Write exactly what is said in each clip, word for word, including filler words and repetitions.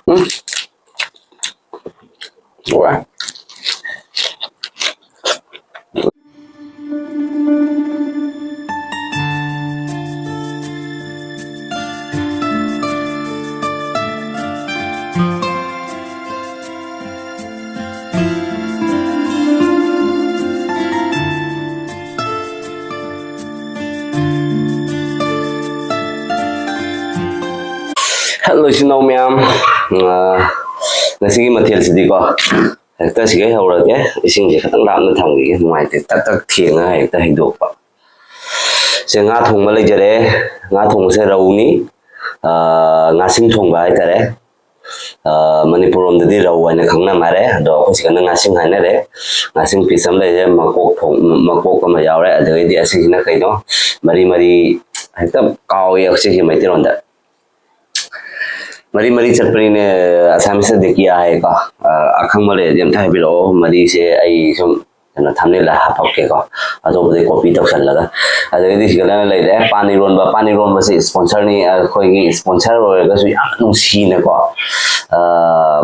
ꯎꯝ꯫ ꯍꯥꯎꯔꯦ꯫ ꯍꯦꯜꯂꯣ ꯏꯆꯤꯟ ꯏꯅꯥꯎ ꯃꯌꯥꯝ, ꯑ, ꯉꯁꯤꯒꯤ ꯃꯊꯦꯜꯁꯤꯗꯤꯀꯣ, ꯍꯦꯛꯇ ꯁꯤꯒꯩ ꯍꯧꯔꯒꯦ꯫ ꯏꯁꯤꯡꯁꯦ ꯈꯤꯇꯪ ꯂꯥꯞꯅ ꯊꯝꯈꯤꯒꯦ, ꯅꯨꯡꯉꯥꯏꯇꯦ, ꯇꯛ ꯇꯛ ꯊꯦꯡꯉꯒ ꯍꯦꯛꯇ ꯍꯩꯗꯣꯛꯄ꯫ ꯁꯦ, ꯉꯥ ꯊꯣꯡꯕ ꯂꯩꯖꯔꯦ꯫ ꯉꯥ ꯊꯣꯡꯕꯁꯦ ꯔꯧꯅꯤ, ꯑ, ꯉꯥꯁꯤꯡ ꯊꯣꯡꯕ ꯍꯥꯏꯇꯥꯔꯦ꯫ ꯑ, ꯃꯅꯤꯄꯨꯔ ꯂꯣꯝꯗꯗꯤ ꯔꯧ ꯍꯥꯏꯅ ꯈꯪꯅ ꯃꯥꯜꯂꯦ, ꯑꯗꯣ ꯑꯩꯈꯣꯏ ꯁꯤꯗꯅ ꯉꯥꯁꯤꯡ ꯍꯥꯏꯅꯔꯦ꯫ ꯉꯥꯁꯤꯡ ꯄꯤꯁ ꯑꯃ ꯂꯩꯔꯦ, ꯃꯀꯣꯛ ꯊꯣꯡ-, ꯃꯀꯣꯛ ꯑꯃ ꯌꯥꯎꯔꯦ, ꯑꯗꯨꯗꯒꯤꯗꯤ ꯑꯁꯤꯁꯤꯅ ꯀꯩꯅꯣ, ꯃꯔꯤ ꯃꯔꯤ, ꯍꯦꯛꯇ ꯀꯥꯎꯏ ꯑꯩꯈꯣꯏ ꯁꯤꯒꯤ ꯃꯩꯇꯩꯂꯣꯟꯗ꯫ ꯃꯔꯤ ꯃꯔꯤ ꯆꯠꯄꯅꯤꯅꯦ, ꯑꯁꯥꯃꯤꯁꯇꯗꯤ ꯀꯤꯌꯥ ꯍꯥꯏꯌꯦꯀꯣ꯫ ꯑ, ꯑꯈꯪꯕ ꯂꯩꯔꯗꯤ ꯑꯝꯇ ꯍꯥꯏꯕꯤꯔꯛꯑꯣ, ꯃꯔꯤꯁꯦ ꯑꯩ ꯁꯨꯝ ꯀꯩꯅꯣ, ꯊꯝꯅꯦꯜꯗ ꯍꯥꯞꯄꯛꯀꯦꯀꯣ, ꯑꯇꯣꯞꯄꯗꯩ ꯀꯣꯄꯤ ꯇꯧꯁꯜꯂꯒ꯫ ꯑꯗꯒꯤꯗꯤ ꯁꯤꯗꯅ ꯂꯩꯔꯦ ꯄꯥꯟ ꯏꯔꯣꯟꯕ꯫ ꯄꯥꯟ ꯏꯔꯣꯟꯕꯁꯤ ꯏꯁꯄꯣꯟꯁꯔꯅꯤ, ꯑꯩꯈꯣꯏꯒꯤ ꯏꯁꯄꯣꯟꯁꯔ ꯑꯣꯏꯔꯒꯁꯨ ꯌꯥꯝ ꯅꯨꯡꯁꯤꯅꯀꯣ, ꯑ,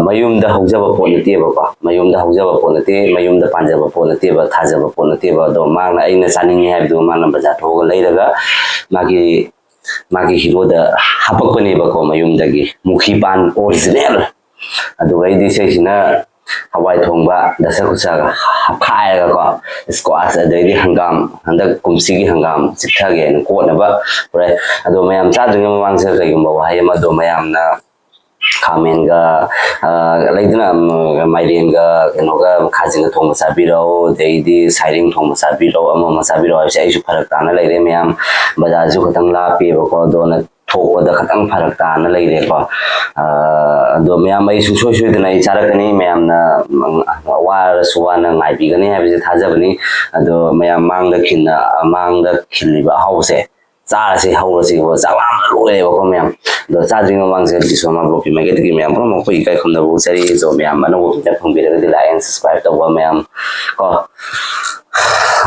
ꯃꯌꯨꯝꯗ ꯍꯧꯖꯕ ꯄꯣꯠ ꯅꯠꯇꯦꯕꯀꯣ, ꯃꯌꯨꯝꯗ ꯍꯧꯖꯕ ꯄꯣꯠ ꯅꯠꯇꯦ, ꯃꯌꯨꯝꯗ ꯄꯥꯟꯖꯕ ꯄꯣꯠ ꯅꯠꯇꯦꯕ, ꯊꯥꯖꯕ ꯄꯣꯠ ꯅꯠꯇꯦꯕ꯫ ꯑꯗꯣ ꯃꯥꯅ ꯑꯩꯅ ꯆꯥꯅꯤꯡꯉꯤ ꯍꯥꯏꯕꯗꯨ ꯃꯥꯅ ꯕꯖꯥꯔ ꯊꯣꯛꯑꯒ ꯂꯩꯔꯒ ꯃꯥꯒꯤ, ꯃꯥꯒꯤ ꯍꯤꯔꯣꯗ ꯍꯥꯄꯛꯄꯅꯦꯕꯀꯣ, ꯃꯌꯨꯝꯗꯒꯤ ꯃꯨꯈꯤ ꯄꯥꯟ ꯑꯣꯔꯤꯖꯤꯅꯦꯜ꯫ ꯑꯗꯨꯒ ꯑꯩꯗꯤ ꯏꯁꯩꯁꯤꯅ ꯍꯋꯥꯏ ꯊꯣꯡꯕ ꯗꯁꯀꯨꯁꯒ ꯍꯥꯞꯈꯥꯏꯔꯒꯀꯣ, ꯁ꯭ꯀ꯭ꯋꯥꯁ ꯑꯗꯩꯗꯤ ꯍꯪꯒꯥꯝ, ꯍꯟꯗꯛ ꯀꯨꯝꯁꯤꯒꯤ ꯍꯪꯒꯥꯝ ꯆꯤꯛꯊꯒꯦꯅ ꯀꯣꯠꯅꯕ ꯄꯨꯔꯛꯑꯦ꯫ ꯑꯗꯣ ꯃꯌꯥꯝ ꯆꯥꯗ꯭ꯔꯤꯉꯩ ꯃꯃꯥꯡꯁꯤꯗ ꯀꯩꯒꯨꯝꯕ ꯋꯥꯍꯩ ꯑꯃꯗꯣ ꯃꯌꯥꯝꯅ ꯈꯥꯃꯦꯟꯒ, ꯑ, ꯂꯩꯗꯅ, ꯎꯝ, ꯃꯥꯏꯔꯦꯟꯒ, ꯀꯩꯅꯣꯒ, ꯈꯥꯖꯤꯡꯒ ꯊꯣꯡꯕ ꯆꯥꯕꯤꯔꯛꯑꯣ, ꯑꯗꯩꯗꯤ ꯁꯥꯏꯔꯦꯡ ꯊꯣꯡꯕ ꯆꯥꯕꯤꯔꯛꯑꯣ, ꯑꯃ ꯑꯃ ꯆꯥꯕꯤꯔꯛꯑꯣ ꯍꯥꯏꯕꯁꯦ ꯑꯩꯁꯨ ꯐꯔꯛ ꯇꯥꯅ ꯂꯩꯔꯦ ꯃꯌꯥꯝ꯫ ꯕꯖꯥꯔꯁꯨ ꯈꯤꯇꯪ ꯂꯥꯞꯄꯦꯕꯀꯣ, ꯑꯗꯨꯅ ꯊꯣꯛꯄꯗ ꯈꯤꯇꯪ ꯐꯔꯛ ꯇꯥꯅ ꯂꯩꯔꯦꯀꯣ꯫ ꯑ, ꯑꯗꯣ ꯃꯌꯥꯝ ꯑꯩ ꯁꯨꯡꯁꯣꯏ ꯁꯣꯏꯗꯅ ꯑꯩ ꯆꯥꯔꯛꯀꯅꯤ, ꯃꯌꯥꯝꯅ, ꯎꯝ, ꯋꯥꯔꯁꯨ ꯋꯥꯅ ꯉꯥꯏꯕꯤꯒꯅꯤ ꯍꯥꯏꯕꯁꯦ ꯊꯥꯖꯕꯅꯤ꯫ ꯑꯗꯣ ꯃꯌꯥꯝ ꯃꯥꯡꯗ ꯈꯤꯟꯅ-, ꯃꯥꯡꯗ ꯈꯤꯜꯂꯤꯕ ꯑꯍꯥꯎꯕꯁꯦ ꯆꯥꯔꯁꯤ, ꯍꯧꯔꯁꯤ, ꯆꯥꯛ ꯂꯥꯝꯕꯅ ꯂꯣꯏꯔꯦꯕꯀꯣ ꯃꯌꯥꯝ꯫ ꯑꯗꯣ ꯆꯥꯗ꯭ꯔꯤꯉꯩ ꯃꯃꯥꯡꯁꯦ ꯕꯤꯁ꯭ꯋꯥ ꯃꯥ ꯕ꯭ꯂꯣꯛꯀꯤ ꯃꯥꯏꯀꯩꯗꯒꯤ ꯃꯌꯥꯝ ꯄꯨꯝꯅꯃꯛꯄꯨ ꯏꯀꯥꯏ ꯈꯨꯝꯅꯕ ꯎꯠꯆꯔꯤ꯫ ꯑꯗꯣ ꯃꯌꯥꯝ ꯑꯅꯧꯕ video ꯐꯪꯕꯤꯔꯒꯗꯤ like and subscribe ꯇꯧꯕ ꯃꯌꯥꯝ ꯀꯣ꯫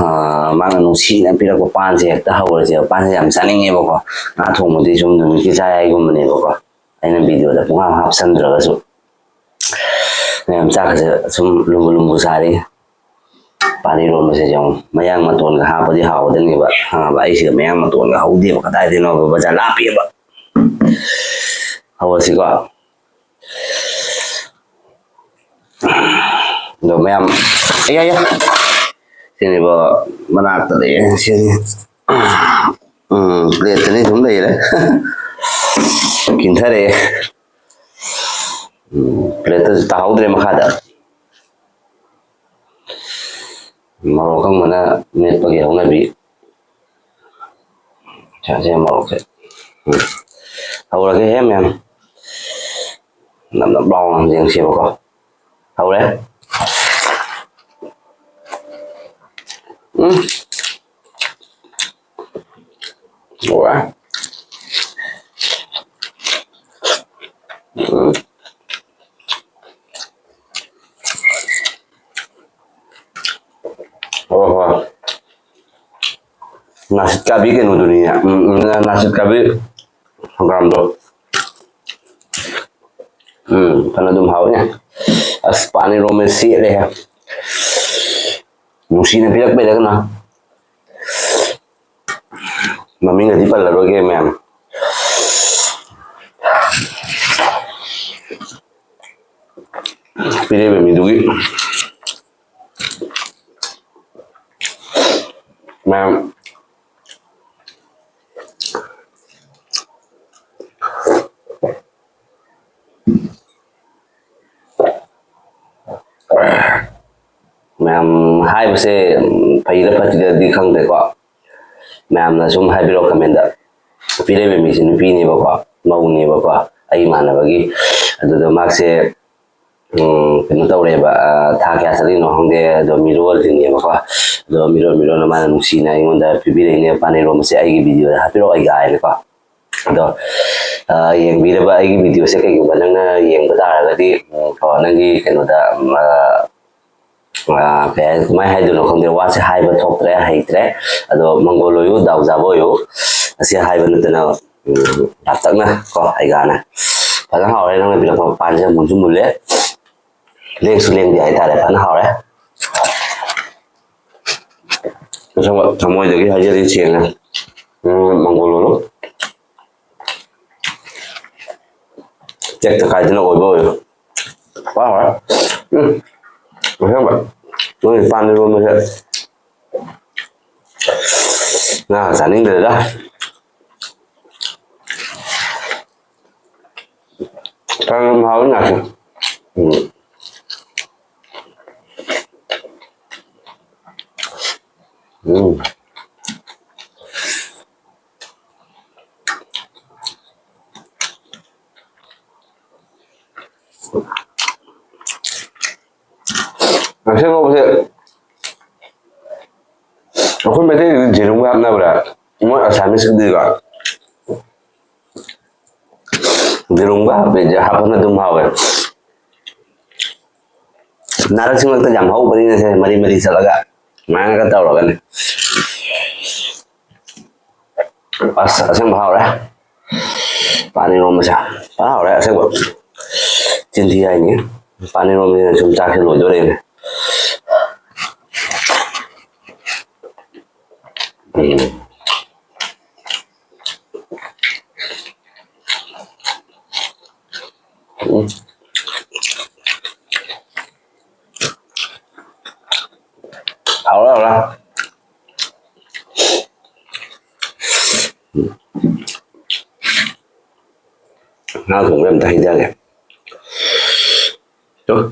ꯑꯥ, ꯃꯥꯅ ꯅꯨꯡꯁꯤꯅ ꯄꯤꯔꯛꯄ ꯄꯥꯟꯁꯦ ꯍꯦꯛꯇ ꯍꯧꯔꯁꯦꯕ꯫ ꯄꯥꯟꯁꯦ ꯌꯥꯝ ꯆꯥꯅꯤꯡꯉꯦꯕꯀꯣ꯫ ꯉꯥ ꯊꯣꯡꯕꯗꯤ ꯁꯨꯝ ꯅꯨꯃꯤꯠꯀꯤ ꯆꯥ ꯍꯥꯏꯒꯨꯝꯕꯅꯦꯕꯀꯣ꯫ ꯑꯩꯅ ꯚꯤꯗꯤꯑꯣꯗ ꯄꯨꯡꯍꯥꯞ ꯍꯥꯞꯆꯟꯗ꯭ꯔꯒꯁꯨ꯫ ꯃꯌꯥꯝ ꯆꯥꯛꯀꯁꯦ ꯁꯨꯝ ꯂꯨꯝꯕꯨ ꯂꯨꯝꯕꯨ ꯁꯥꯔꯤ꯫ ꯄꯥꯟ ꯏꯔꯣꯟꯕꯁꯦ ꯌꯦꯡꯉꯨ, ꯃꯌꯥꯡ ꯃꯇꯣꯟꯒ ꯍꯥꯞꯄꯗꯤ ꯍꯥꯎꯒꯗꯕꯅꯦꯕ, ꯈꯪꯉꯕ? ꯑꯩꯁꯤꯒ ꯃꯌꯥꯡ ꯃꯇꯣꯟꯒ ꯍꯧꯗꯦꯕ, ꯀꯗꯥꯏꯗꯩꯅꯣꯕ, ꯕꯖꯥꯔ ꯂꯥꯞꯄꯦꯕ꯫ ꯍꯧꯔꯁꯤꯀꯣ꯫ ꯑꯗꯣ ꯃꯌꯥꯝ, ꯑꯌꯥ, ꯑꯌꯥ꯫ ꯁꯤꯅꯦꯕ ꯃꯅꯥꯛꯇ ꯂꯩꯌꯦ꯫ ꯁꯤꯅꯤ꯫ ꯎꯝ, ꯄ꯭ꯂꯦꯠꯇꯅꯤ ꯁꯨꯝ ꯂꯩꯔꯦ꯫ ꯈꯤꯟꯊꯔꯛꯑꯦ꯫ ꯎꯝ, ꯄ꯭ꯂꯦꯠꯇꯁꯨ ꯇꯥꯍꯧꯗ꯭ꯔꯦ ꯃꯈꯥꯗ꯫ ꯃꯣꯔꯣꯛ ꯑꯀꯪꯕꯅ ꯃꯦꯠꯄꯒꯤ ꯍꯧꯅꯕꯤ꯫ ꯁꯥꯁꯦ ꯃꯣꯔꯣꯛꯁꯦ꯫ ꯎꯝ꯫ ꯍꯧꯔꯒꯦꯍꯦ ꯃꯌꯥꯝ꯫ ꯅꯞ ꯅꯞ ꯂꯥꯎꯅ ꯌꯦꯡꯁꯦꯕꯀꯣ꯫ ꯍꯧꯔꯦ꯫ ꯎꯝ꯫ ꯍꯧꯔꯦ꯫ ꯎꯝ꯫ ꯍꯣꯏ, ꯍꯣꯏ꯫ ꯅꯥꯁꯤꯠ ꯀꯥꯕꯤ ꯀꯩꯅꯣꯗꯨꯅꯤꯅꯦ꯫ ꯎꯝ, ꯎꯝ, ꯅꯥꯁꯤꯠ ꯀꯥꯕꯤ ꯍꯪꯒꯥꯝꯗꯣ꯫ ꯎꯝ, ꯐꯅ ꯑꯗꯨꯝ ꯍꯥꯎꯋꯤꯅꯦ꯫ ꯑꯁ, ꯄꯥꯟ ꯏꯔꯣꯝꯕ ꯁꯦꯠꯂꯦꯍꯦ꯫ ꯅꯨꯡꯁꯤꯅ ꯄꯤꯔꯛꯄꯩꯔ ꯀꯩꯅꯣ꯫ ꯃꯃꯤꯡꯒꯗꯤ ꯄꯜꯂꯔꯣꯏꯒꯦ ꯃꯌꯥꯝ꯫ ꯄꯤꯔꯛꯏꯕ ꯃꯤꯗꯨꯒꯤ ꯃꯌꯥꯝ꯫ ꯃꯌꯥꯝ ꯍꯥꯏꯕꯁꯦ ꯐꯩꯔ ꯐꯠꯇ꯭ꯔꯤꯔꯗꯤ ꯈꯪꯗ꯭ꯔꯦꯀꯣ꯫ ꯃꯌꯥꯝꯅ ꯁꯨꯝ ꯍꯥꯏꯕꯤꯔꯛꯑꯣ comment꯫ ꯄꯤꯔꯛꯏꯕ ꯃꯤꯁꯦ ꯅꯨꯄꯤꯅꯦꯕꯀꯣ, ꯃꯧꯅꯦꯕꯀꯣ, ꯑꯩ ꯏꯃꯥꯟꯅꯕꯒꯤ꯫ ꯑꯗꯨꯗ ꯃꯥꯁꯦ, ꯎꯝ, ꯀꯩꯅꯣ ꯇꯧꯔꯦꯕ, ꯑ, ꯊꯥ ꯀꯌꯥ ꯆꯠꯂꯤꯅꯣ ꯈꯪꯗꯦ, ꯑꯗꯣ ꯃꯤꯔꯣꯜꯂꯤꯅꯦꯕꯀꯣ꯫ ꯑꯗꯣ ꯃꯤꯔꯣꯜ ꯃꯤꯔꯣꯜꯅ ꯃꯥꯅ ꯅꯨꯡꯁꯤꯅ ꯑꯩꯉꯣꯟꯗ ꯄꯤꯕꯤꯔꯛꯏꯅꯦ, "ꯄꯥꯟ ꯏꯔꯣꯝꯕꯁꯦ ꯑꯩꯒꯤ ꯚꯤꯗꯤꯑꯣꯗ ꯍꯥꯞꯄꯤꯔꯛꯑꯣ ꯑꯩꯒ" ꯍꯥꯏꯅꯀꯣ꯫ ꯑꯗꯣ, ꯑ, ꯌꯦꯡꯕꯤꯔꯕ ꯑꯩꯒꯤ ꯚꯤꯗꯤꯑꯣꯁꯦ ꯀꯩꯒꯨꯝꯕ ꯅꯪꯅ ꯌꯦꯡꯕ ꯇꯥꯔꯒꯗꯤ, ꯎꯝ, ꯀꯣ, ꯅꯪꯒꯤ ꯀꯩꯅꯣꯗ, ꯎꯝ, ꯑ, ꯑ, ꯀꯩ ꯍꯥꯏ-, ꯀꯃꯥꯏꯅ ꯍꯥꯏꯗꯣꯏꯅꯣ ꯈꯪꯗꯦ, ꯋꯥꯁꯦ ꯍꯥꯏꯕ ꯊꯣꯛꯇ꯭ꯔꯦ, ꯍꯩꯇ꯭ꯔꯦ꯫ ꯑꯗꯣ ꯃꯪꯒꯣꯜ ꯑꯣꯏꯌꯨ, ꯗꯥꯎ ꯌꯥꯕ ꯑꯣꯏꯌꯨ꯫ ꯑꯁꯤ ꯍꯥꯏꯕ ꯅꯠꯇꯅ ꯎꯝ, ꯂꯥꯞꯇꯛꯅ ꯀꯣ, ꯑꯩꯒꯥꯅ꯫ ꯐꯖꯅ ꯍꯥꯎꯔꯦ, ꯅꯪꯅ ꯄꯤꯔꯛꯄ ꯄꯥꯟꯁꯦ ꯃꯨꯟꯁꯨ ꯃꯨꯜꯂꯦ, ꯂꯦꯡꯁꯨ ꯂꯦꯡꯗꯦ ꯍꯥꯏꯇꯥꯔꯦ, ꯐꯖꯅ ꯍꯥꯎꯔꯦ꯫ ꯑꯁꯦꯡꯕ ꯊꯃꯣꯏꯗꯒꯤ ꯍꯥꯏꯖꯔꯤ, ꯁꯦꯡꯅ꯫ ꯎꯝ, ꯃꯪꯒꯣꯜ ꯂꯣꯜꯂꯨ꯫ ꯇꯦꯛꯇ ꯀꯥꯏꯗꯅ ꯑꯣꯏꯕ ꯑꯣꯏꯌꯨ꯫ ꯍꯥꯎꯔꯦ꯫ ꯎꯝ, ꯑꯁꯦꯡꯕ ꯅꯣꯏ ꯄꯥꯟ ꯏꯔꯣꯟꯕꯁꯦ ꯉꯥ ꯆꯥꯅꯤꯡꯗ꯭ꯔꯦꯗ꯫ ꯀꯔꯝ ꯍꯥꯎꯋꯤ ꯉꯥꯁꯦ꯫ ꯎꯝ꯫ ꯎꯝ꯫ ꯉꯥꯁꯦ ꯉꯧꯕꯁꯦ ꯑꯩꯈꯣꯏ ꯃꯩꯇꯩꯒꯤꯗꯤ ꯖꯤꯔꯨꯝꯒ ꯍꯥꯞꯅꯕ꯭ꯔꯥ? ꯃꯣꯏ ꯑꯁꯥꯃꯤꯁꯀꯤꯗꯤꯀꯣ ꯖꯤꯔꯨꯝꯒ ꯍꯥꯞꯄꯦ, ꯍꯥꯞꯄꯅ ꯑꯗꯨꯝ ꯍꯥꯎꯋꯦ꯫ ꯅꯥꯔꯛꯁꯤꯃꯛꯇ ꯌꯥꯝ ꯍꯧꯕꯅꯤꯅ ꯁꯦ ꯃꯔꯤ ꯃꯔꯤ ꯆꯠꯂꯒ ꯑꯗꯨꯃꯥꯏꯅꯒ ꯇꯧꯔꯒꯅꯦ꯫ ꯑꯁ, ꯑꯁꯦꯡꯕ ꯍꯥꯎꯔꯦ꯫ ꯄꯥꯟ ꯏꯔꯣꯝꯕꯁꯦ ꯐꯖꯅ ꯍꯥꯎꯔꯦ ꯑꯁꯦꯡꯕ꯫ ꯆꯤꯟꯊꯤ ꯍꯥꯏꯅꯤ꯫ ꯄꯥꯟ ꯏꯔꯣꯝꯕꯁꯤꯅ ꯁꯨꯝ ꯆꯥꯛꯁꯦ ꯂꯣꯏꯗꯣꯔꯦꯅꯦ꯫ ꯎꯝ꯫ ꯎꯝ꯫ ꯍꯥꯎꯔꯦ, ꯍꯥꯎꯔꯦ꯫ ꯉꯥ ꯊꯣꯡꯕ ꯑꯝꯇ ꯍꯩꯖꯒꯦ꯫ ꯇꯨ꯫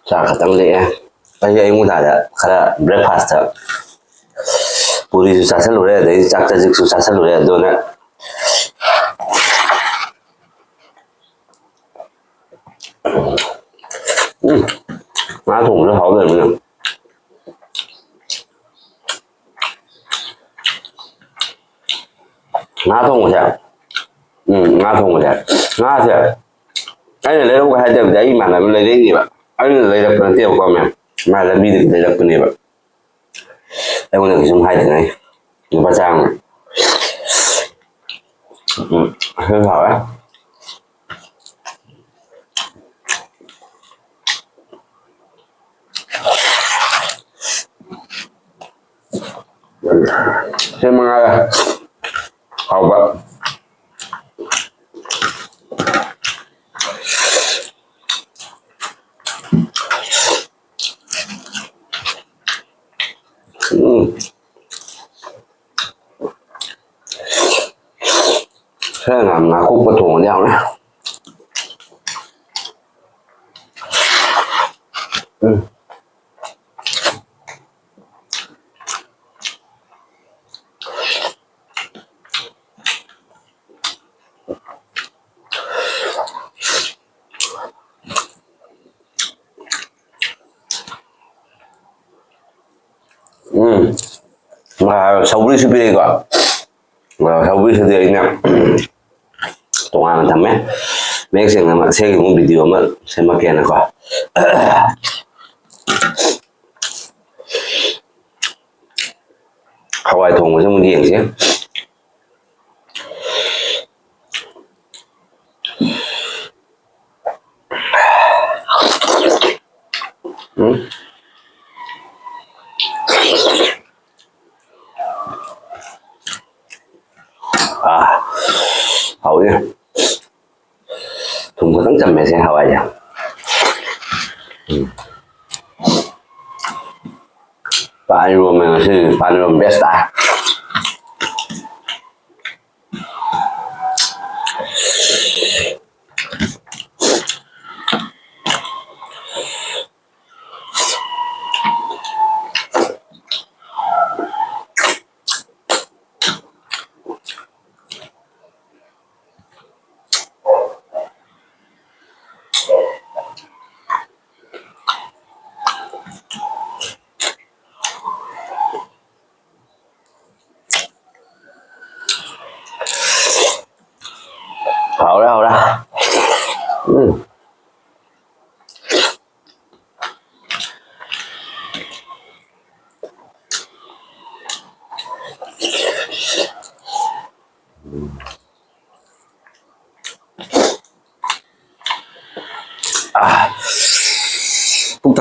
ꯆꯥꯛ ꯈꯛꯇꯪ ꯂꯦꯛꯑꯦ꯫ ꯑꯩ ꯑꯌꯨꯛ ꯉꯟꯇꯥꯗ ꯈꯔ breakfast, ꯄꯨꯔꯤꯁꯨ ꯆꯥꯁꯤꯜꯂꯨꯔꯦ, ꯑꯗꯩ ꯆꯥꯛ ꯆꯖꯤꯛꯁꯨ ꯆꯥꯁꯤꯜꯂꯨꯔꯦ, ꯑꯗꯨꯅ ꯎꯝ, ꯉꯥ ꯊꯣꯡꯕꯁꯨ ꯍꯥꯎꯗꯕꯅꯤꯅ꯫ ꯉꯥ ꯊꯣꯡꯕꯁꯦ, ꯎꯝ, ꯉꯥ ꯊꯣꯡꯕꯁꯦ, ꯉꯥꯁꯦ ꯑꯩꯅ ꯂꯩꯔꯛꯎ ꯍꯥꯏꯗꯕꯗꯤ ꯑꯩ ꯏꯃꯥꯟꯅꯕ ꯂꯩꯔꯛꯏꯅꯦꯕ꯫ ꯑꯩꯅ ꯂꯩꯔꯛꯄ ꯅꯠꯇꯦꯕꯀꯣ, ꯃꯌꯥꯝ, ꯃꯥ ꯂꯝꯕꯤꯗꯒꯤ ꯂꯩꯔꯛꯄꯅꯦꯕ꯫ ꯑꯩꯉꯣꯟꯗ ꯀꯩꯁꯨꯝ ꯍꯥꯏꯗꯅ ꯑꯩ ꯂꯨꯄꯥ ꯆꯥꯝꯃ꯫ ꯎꯝ, ꯑꯁꯤꯅ ꯍꯥꯎꯔꯦ꯫ ꯁꯤ ꯃꯉꯥꯏꯔꯦ ꯍꯥꯎꯕ꯫ ꯎꯝ꯫ ꯈꯔ ꯌꯥꯝ ꯉꯥꯀꯨꯞꯄ ꯊꯣꯡꯉꯗꯤ ꯌꯥꯝꯅ꯫ ꯎꯝ꯫ ꯎꯝ꯫ ꯁꯧꯒ꯭ꯔꯤꯁꯨ ꯄꯤꯔꯛꯏꯀꯣ꯫ ꯁꯧꯒ꯭ꯔꯤꯁꯤꯗꯤ ꯑꯩꯅ ꯇꯣꯉꯥꯟꯅ ꯊꯝꯃꯦ꯫ ꯃꯌꯦꯛ ꯁꯦꯡꯅ ꯑꯃ ꯑꯁꯦꯡꯕ ꯑꯃꯨꯛ video ꯑꯃ ꯁꯦꯝꯃꯛꯀꯦꯅꯀꯣ꯫ ꯍꯋꯥꯏ ꯊꯣꯡꯕꯁꯦ ꯑꯃꯨꯛ ꯌꯦꯡꯁꯦ꯫ ꯎꯝ꯫ ꯑꯥ, ꯍꯥꯎꯋꯤ꯫ ꯊꯨꯝ ꯈꯛꯇꯪ ꯆꯝꯃꯦ ꯁꯦ ꯍꯋꯥꯏꯁꯦ꯫ ꯎꯝ꯫ ꯄꯥꯟ ꯏꯔꯣꯝꯕ ꯉꯁꯤꯗꯤ ꯄꯥꯟ ꯏꯔꯣꯝꯕ best ꯇꯥꯏ꯫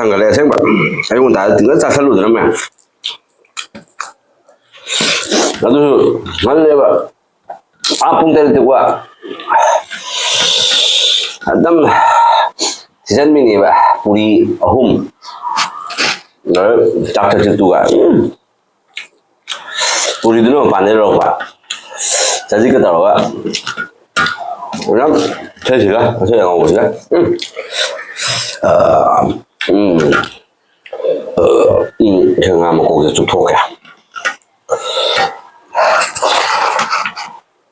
ꯊꯥꯡꯒꯠꯂꯦ ꯑꯁꯦꯡꯕ꯫ ꯑꯌꯨꯛ ꯉꯟꯇꯥꯗ ꯇꯤꯡꯉ ꯆꯥꯁꯜꯂꯨꯗꯅ ꯃꯌꯥꯝ꯫ ꯑꯗꯨꯁꯨ ꯉꯜꯂꯦꯕ꯫ ꯑꯥ ꯄꯨꯡ ꯇꯔꯦꯠꯇꯀꯣ ꯑꯗꯨꯝ ꯊꯤꯖꯤꯟꯕꯤꯅꯦꯕ꯫ ꯄꯨꯔꯤ ꯑꯍꯨꯝ, ꯆꯥꯛ ꯆꯥꯛꯆꯠꯇꯨꯒ꯫ ꯎꯝ꯫ ꯄꯨꯔꯤꯗꯨꯅ ꯃꯄꯥꯟꯗꯩ ꯂꯧꯔꯛꯄ꯫ ꯆꯖꯤꯛꯀ ꯇꯧꯔꯒ꯫ ꯌꯥꯝ ꯊꯩꯁꯤꯒ, ꯉꯁꯤ ꯑꯉꯧꯕꯁꯤꯒ꯫ ꯎꯝ꯫ ꯑꯥ, ꯎꯝ꯫ ꯑꯥ, ꯎꯝ꯫ ꯉꯥ ꯃꯀꯣꯛꯁꯦ ꯆꯨꯞꯊꯣꯛꯀꯦ꯫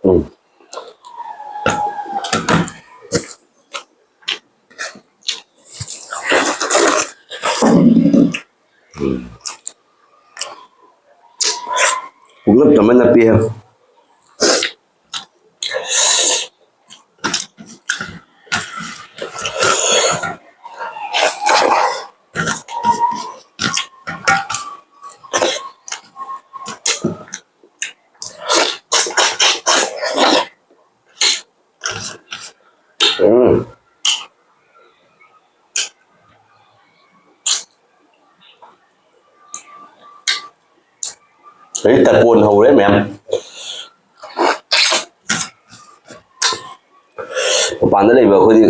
ꯎꯝ꯫ ꯄꯨꯡꯅꯞ ꯆꯥꯃꯟꯅ ꯄꯤꯍꯦ꯫ ꯎꯝ꯫ ꯑꯗꯩ ꯇꯔꯄꯣꯟ ꯍꯧꯔꯦ ꯃꯌꯥꯝ꯫ ꯃꯄꯥꯟꯗ ꯂꯩꯕ ꯑꯩꯈꯣꯏꯗꯤ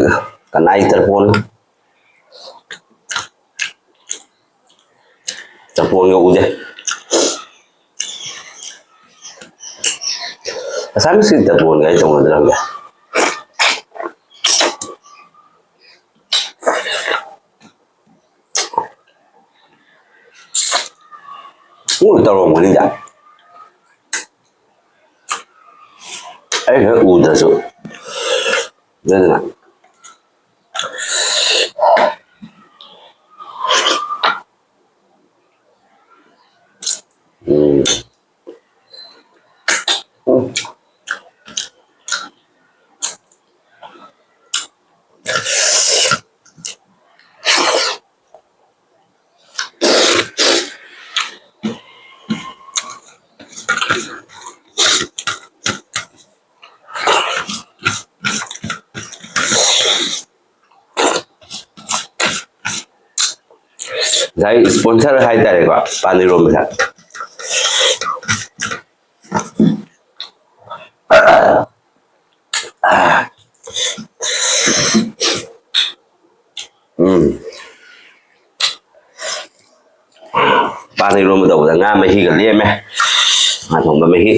ꯀꯅꯥꯏ ꯇꯔꯄꯣꯟ? ꯇꯔꯄꯣꯟꯒ ꯎꯗꯦ꯫ ꯑꯁꯥꯝꯒꯤ ꯇꯔꯄꯣꯟꯒ ꯑꯩ ꯇꯧꯅꯗ꯭ꯔꯕꯅꯦ꯫ ꯃꯣꯏ ꯇꯧꯔꯝꯒꯅꯤꯗ꯫ ꯑꯩ ꯈꯔ ꯎꯗ꯭ꯔꯁꯨ꯫ ꯑꯗꯨꯅ꯫ ꯎꯝ꯫ ꯎꯝ꯫ ꯉꯁꯥꯏ sponsor ꯍꯥꯏꯇꯥꯔꯦꯀꯣ, ꯄꯥꯟ ꯏꯔꯣꯝꯕꯁꯦ꯫ ꯎꯝ꯫ ꯄꯥꯟ ꯏꯔꯣꯝꯕ ꯇꯧꯕꯗ ꯉꯥ ꯃꯍꯤꯒ ꯂꯦꯝꯃꯦ꯫ ꯉꯥ ꯊꯣꯡꯕ ꯃꯍꯤ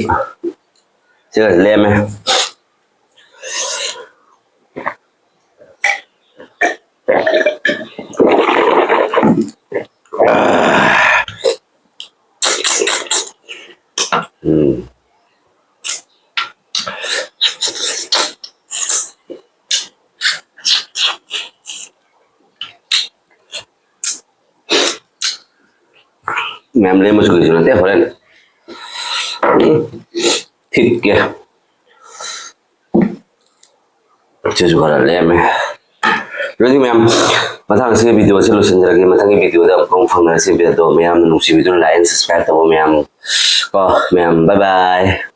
ꯁꯤꯒ ꯂꯦꯝꯃꯦ꯫ ꯎꯝ꯫ ꯃꯌꯥꯝ ꯂꯦꯝꯕꯁꯨ ꯀꯩꯁꯨ ꯅꯠꯇꯦ, ꯍꯣꯔꯦꯟ꯫ ꯎꯝ꯫ ꯊꯤꯠꯀꯦ꯫ ꯁꯤꯁꯨ ꯈꯔ ꯂꯦꯝꯃꯦ꯫ ꯑꯗꯨꯗꯤ ꯃꯌꯥꯝ, ꯃꯊꯪ ꯑꯁꯤꯒꯤ video ꯑꯁꯤ ꯂꯣꯏꯁꯤꯟꯖꯔꯒꯦ꯫ ꯃꯊꯪꯒꯤ video ꯗ ꯑꯃꯨꯛ ꯐꯪꯅꯔꯁꯤ꯫ Video ꯗꯣ ꯃꯌꯥꯝꯅ ꯅꯨꯡꯁꯤꯕꯤꯗꯨꯅ like and subscribe ꯇꯧꯕ ꯃꯌꯥꯝ ꯀꯣ, ꯃꯌꯥꯝ bye bye꯫